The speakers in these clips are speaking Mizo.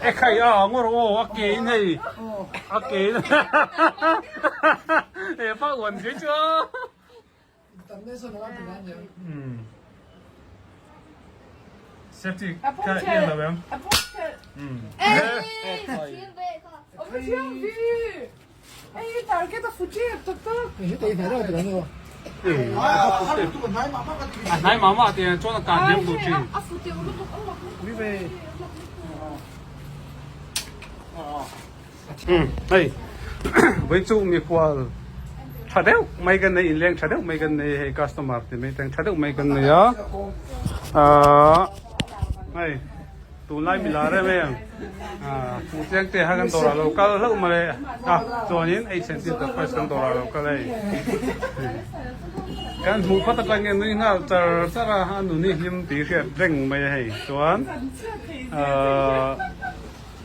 E khai a ngawr aw a ke in hei a ke in he pa uan zui chu safety kha i lo em A hnai mah mah te chuan a kah hniam duh thin. Hei vawi chu mikhual tha deuh mai kan nei inleng tha deuh mai kan nei hei customer ti mai teng tha deuh mai kan nei a ahh hei. Tunlai mi lar em em Fuhchiang te kha kan dawrah lo kal hlauh mawle a chuanin H&T Enterprise kan dawrah lo kal hei kan hmuh phawt atangin nui nghal char char a a nuni hlim tih hriat reng mai a hei chuan ahh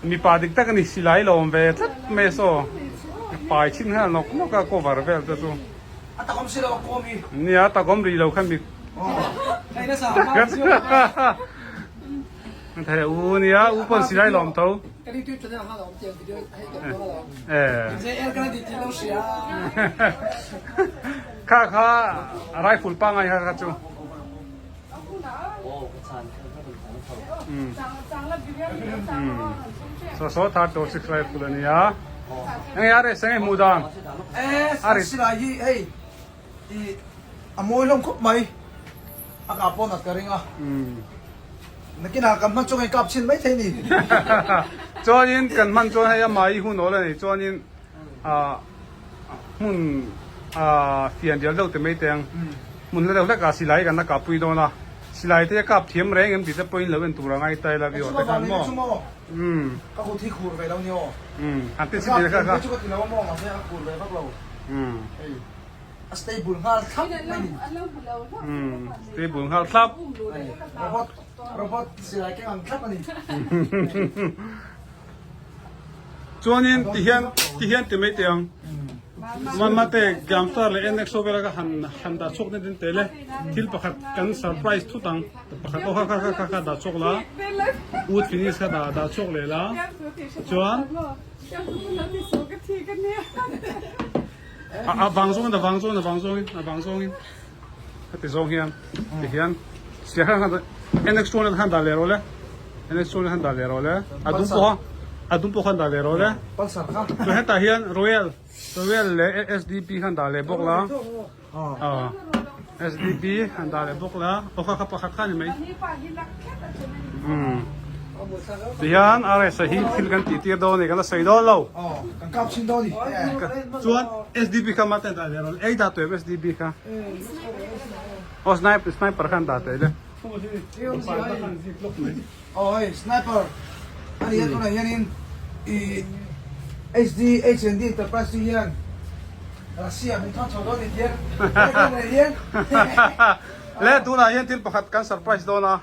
mipa dik tak a ni silai lo awm ve tlat mai a saw pai chhin nghal nawk nawk a cover vel te chu nia takawm rih lo kha mi Thei u nia u pawn silai lawm tho. Kha kha rifle pangai kha kha chu. So so thar to six rifle ania. Eng ya re seng hmu dan. Eh silai hi hei I a mawi hlawm khawp mai. A kah pawh nat ka ring a. Nakinah kan hman chu kan kap chhin mai thei ni. Chuanin kan hman chuan hei a mai hun awl a ni chuanin ah hmun ah fian rial deuh te mai teng hmun hla deuh hlek ah silai kan la kap pui dawn a silai te a kap thiam reng em tih te pawhin lo en tur a ngai ta ila viewer te khan maw umm ka kut hi khur ve lo ni aw umm han ti chhin kha kha chu ka ti lo a maw mahse a khur ve vak lo umm hei. A stable nghal thlap mai ni. Umm stable nghal thlap. Robot robot silai keng ang thlap a ni. Chuanin ti hian ti hian ti mai teh ang. Mate Gamstar leh NX ho vela ka han han dah chhuak na din teh le. Thil pakhat kan surprise thut ang. Pakhat aw kha kha kha kha kha dah chhuak la. Wood finish kha dah dah chhuak leh la. Chuan. A vang zawngin a vang zawngin a vang zawngin a vang zawngin heti zawng hian ti hian sia khan khan NX chuan khan dah leh rawh le NX chuan khan dah leh rawh le a dum pawh kha a dum pawh khan dah leh rawh le chuan hetah hian Royal Royal leh SDP khan dah leh bawk la aw SDP khan dah leh bawk la aw kha kha pakhat kha ni mai umm. Tihian RS a hi thil kan tih tir dawn a ni, kan la sawi dawn lo. Kan kap chhin dawn a ni. Chuan SDB kha mah ten dah leh rawh le, ei dah tawh em SDB kha? Aw sniper sniper khan dah tawh le. Aw hei sniper a ni a tunah hianin i HD H&D Enterprise chu hian Russia min thawn chho dawn a ni tiang hian. Le tunah hian thil pakhat kan surprise dawn a.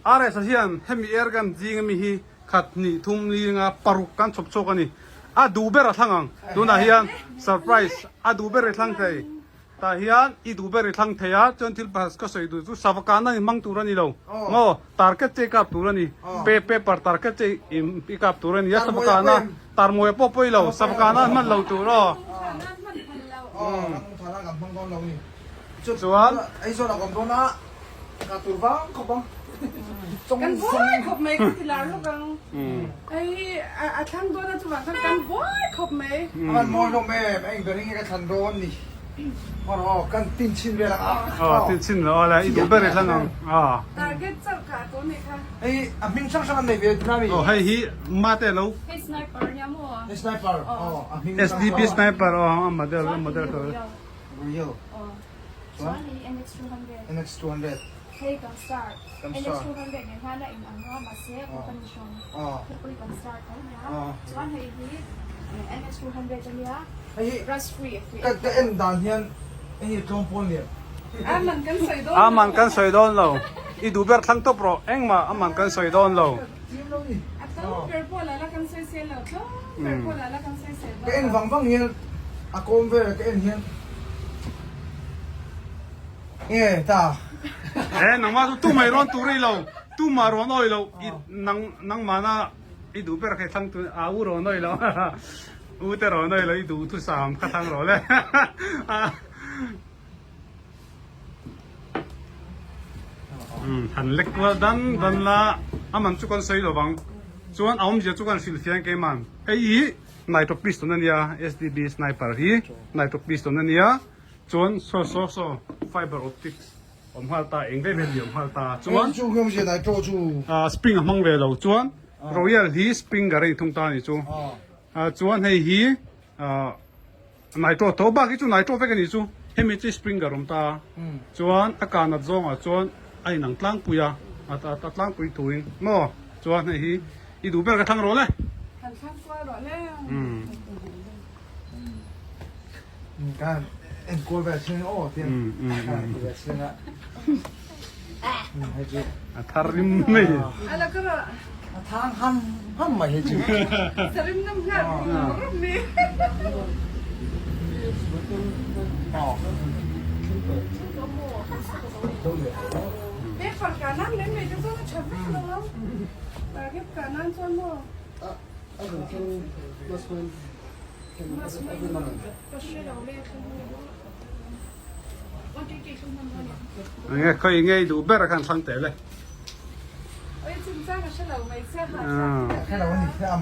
RS-a hian hemi airgun zing ami hi khat hnih thum linga paruk kan chhawp chhuak a ni. A duh ber a thlang ang. Tunah hian surprise a duh ber i thlang thei. Tah hian i duh ber i thlang thei a, chuan thil pakhat ka sawi duh chu savakana in hmang tur a ni lo. Maw? Target che i kap tur a ni. Pe paper target che i kap tur a ni a, savakana tarmawia pawh pawi lo, savakana an hman lo tur aw. Chuan. Ka tur vang khawp ang. Kan buai khawp mai ka ti lar lawk ang. Hei a thlang dawn a chuvang khan kan buai khawp mai. A van mawi hlawm em, a engber hi nge ka thlan dawn ni. Hawr aw kan tin chhin vel ang a. Aw tin chhin lo ala i duh ber i thlang ang. Target chauh ka a tawh nei kha. Hei a hming hrang hrang an nei ve tuna mi. Aw hei hi mate lo. Hei sniper nia maw. Hei sniper aw a hming hrang hrang. SDP sniper aw a model a model kha. Real. Chuan hei NX 200. NX 200. Hei kan star. NX 200 nen hian a in ang a mahse company hran. Hei pawh hi kan star tho nia. Chuan hei hi NX 200 ania. Hei hi Rust free. Ka ka en dan hian hei hi tlawm pawl nen. Aman kan sawi dawn lo. Aman kan sawi dawn lo. I duh ber thlang tawp rawh. Engmah aman kan sawi dawn lo. Chim lo ni. A tlawm ber pawh la la kan sawi sel lo. Tlawm ber pawh la la kan sawi sel Ka en vang vang hian a kawm vel ka en hian nge ta. E nangmah chu tumah i rawn tur i lo. Tumah rawn awi lo i nang nangmahna i duh ber kha i thlang tun a u rawn awi lo u te rawn awi lo i duh thusam kha thlang rawh le. Umm han lek kual dan dan la a man chu kan sawi lo vang chuan a awmzia chu kan hrilh fiah engkeimah hei hi nitro piston a nia SDB sniper hi nitro piston a nia chuan saw saw saw fiber optics awm nghal ta eng vek vek awm nghal ta chuan chu awmzia nitro chu ah spring a hmang ve lo chuan royal hi spring a rei thung ta a ni chu ah chuan hei hi ah. Nitro tho bak hi chu nitro vek a nih chu hemi chi springer awm ta a chuan a kah nat zawngah chuan a inang tlangpui a a tlangpui thuin maw chuan hei hi i duh ber ka thlang rawh le. Kan thlang kual rawh le. Kan enkual vel chhung aw tiang ve chhung a hei chu a thar rim mai. Ala ka rawh. A thang ham ham mai hei chu. Sarim nam nghal rum mi. Paper ka nan mai mai te chuan a tha vek lo ang. Target ka nan chuan maw. Nge khawi ngei duh ber a khan thlang teh le.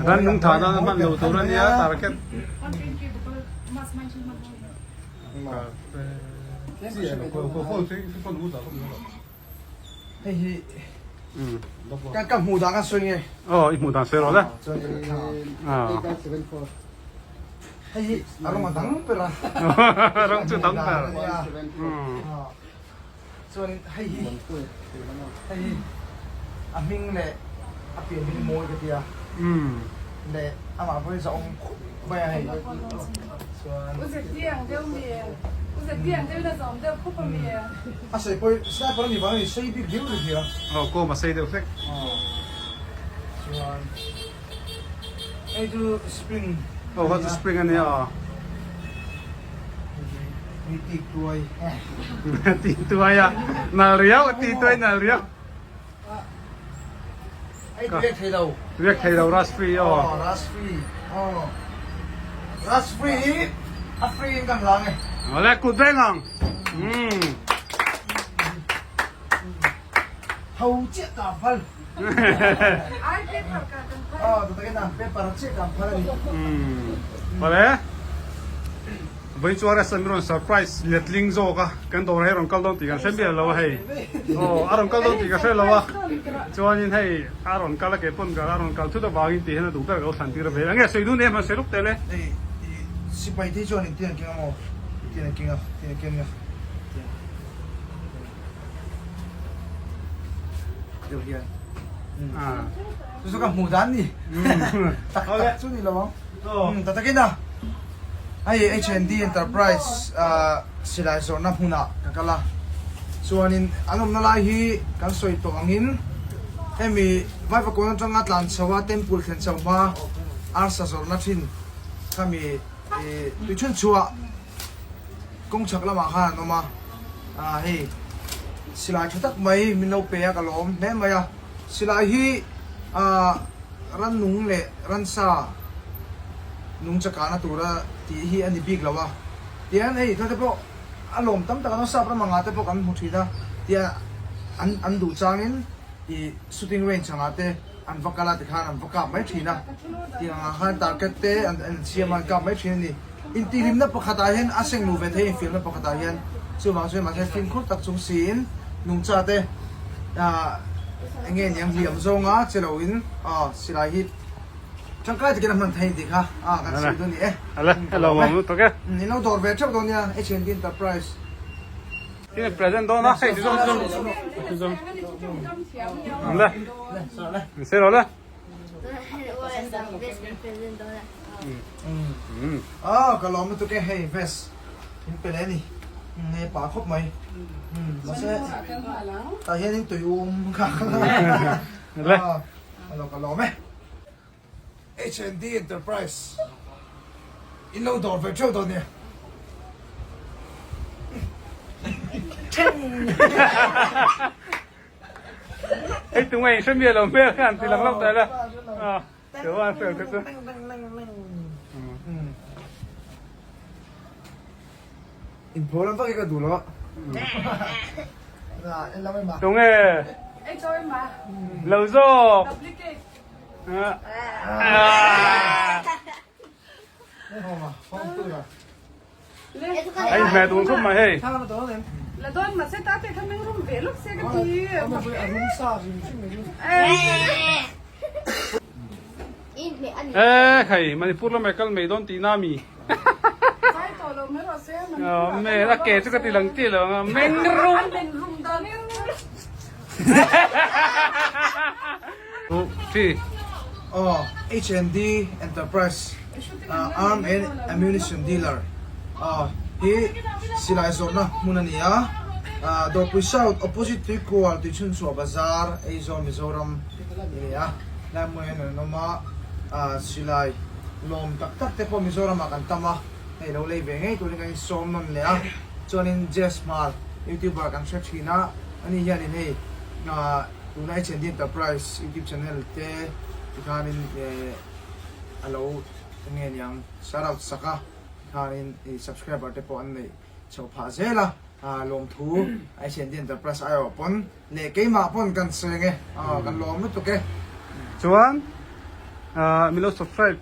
Ran nung tha nan hman lo tur a nia target. Hei hi ka ka hmuh dan ka sawi nge. Aw i hmuh dan sawi rawh le. Hei hi a rawng a dang ber a. Rawng chu dang ber. Chuan hei hi hei hi a hming leh a pian hming mawi ka tia. Leh amah pawh hi zahawm khawp mai a hei. Chuan. U zetiang deuh mi u zetiang deuh in a zawm deuh khawp a mi. A sei pawh hi sniper a nih vang a ni sei bik viau ri hria. Aw kawm a sei deuh hlek. Aw chuan hei chu spring. Aw kha chu spring a nia aw. Hei tik tuai. Tik tuai a nal riau ti tuai nal riau. Hei riak thei lo. Riak thei lo rust free aw. Aw rust free aw. Rust free hi a free in kan lang e. Awle kut reng ang. Umm. Tho chiah ka phal. Ai paper ka kan phal. Aw tu takin a paper chiah kan phal ani. Umm. Awle. Vawiin chu RSA min rawn surprise letling zawk a, kan dawr hi a rawn kal dawn tih kan hre miah lo a hei. Aw a rawn kal dawn tih ka hre lo a, chuanin hei a rawn kal a ke pawn ka a rawn kal thut avangin tih hian a duh ber ka lo thlan tir a ve. Enge sawi dun em han sawi luk teh le. Hei i sipai te hi chuan in tiang keng a maw? Tiang keng a, tiang keng a. Deuh hian. Chu chu ka hmuh dan ni. Tak tak chu ni lo ang. Ta takin a. Hei H&D Enterprise silai zawrhna hmunah ka kal a. Chuanin an awmna lai hi kan sawi tawh angin hemi Vaivakawn atanga tlan chho a temple thlen chho hma arsa zawrhna thin khami tuichhun chhuah kawng chhak lamah khan an awm a. Hei silai tha tak mai min lo pe a ka lawm hle mai a. Silai hi rannung leh ransa nung chakahna tura tih hi a ni bik lo a, tihian hei thate pawh a lawm tam tak an awm sap ram angah te pawh kan hmu thin a, tihian an an duh changin ih shooting range angah te an va kal a tikhan an va kap mai thin a, tiang angah khan target te an an siam a an kap mai thin a ni. Intihhlimna pakhatah hian a seng luh ve thei infiamna pakhatah hian chuvang chuan mahse fimkhur tak chung siin nungcha te ah eng nge niang hliam zawnga che loin ah silai hi tangkai takin a hman thei tih kha ah kan sawi dawn ni e. Ale hello awm lutuk e. In lo dawr ve theuh dawn nia H&D Enterprise. Tin present dawn a hei ti zawng ti zawng. Le. Le. Le. Le. Aw ka lawm lutuk e hei vest in pe leh a ni nge pah khawp mai mahse tah hian in tui um kha alo ka lawm e H&D Enterprise in lo dawr ve theuh dawn nia. Hei tunge in hre miah lo hmel khan ti lang lo ta ila. Chuan fel kha chu. In pho lam vak hi ka duh lo. Tunge? Lo zawk. A inhmeh dun khawp mai hei. E khai Manipur lamah kal mai dawn tihna mi. Me a ke chu ka ti lang tih lo ang a meng rum. Chi. Aw H&D Enterprise Arm and Ammunition Dealer hi silai zawrhna hmun a ni a, Dawrpui South opposite Tuikual Tuichhunchhuah Bazar Aizawl Mizoram a ni a, helai hmunah hian an awm a, silai lawm tak tak te pawh Mizoramah kan tam a, hei lo lei ve ngei turin kan insawm nawn leh a, chuanin Jazz Hmar YouTuber kan hre thin a, ani hianin hei Tuna H&D Enterprise YouTube channel te tikhanin a lo enge niang shout out sak a tikhanin i subscriber te pawh an neih chhoh phah zel a lawmthu H&D Enterprise aiawh pawn leh keimah pawn kan sawi ange kan lawm lutuk e. Chuan min lo subscribe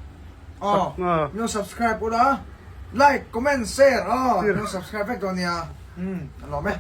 sak min lo subscribe ula like comment share aw min lo subscribe vek dawn nia a lawm e.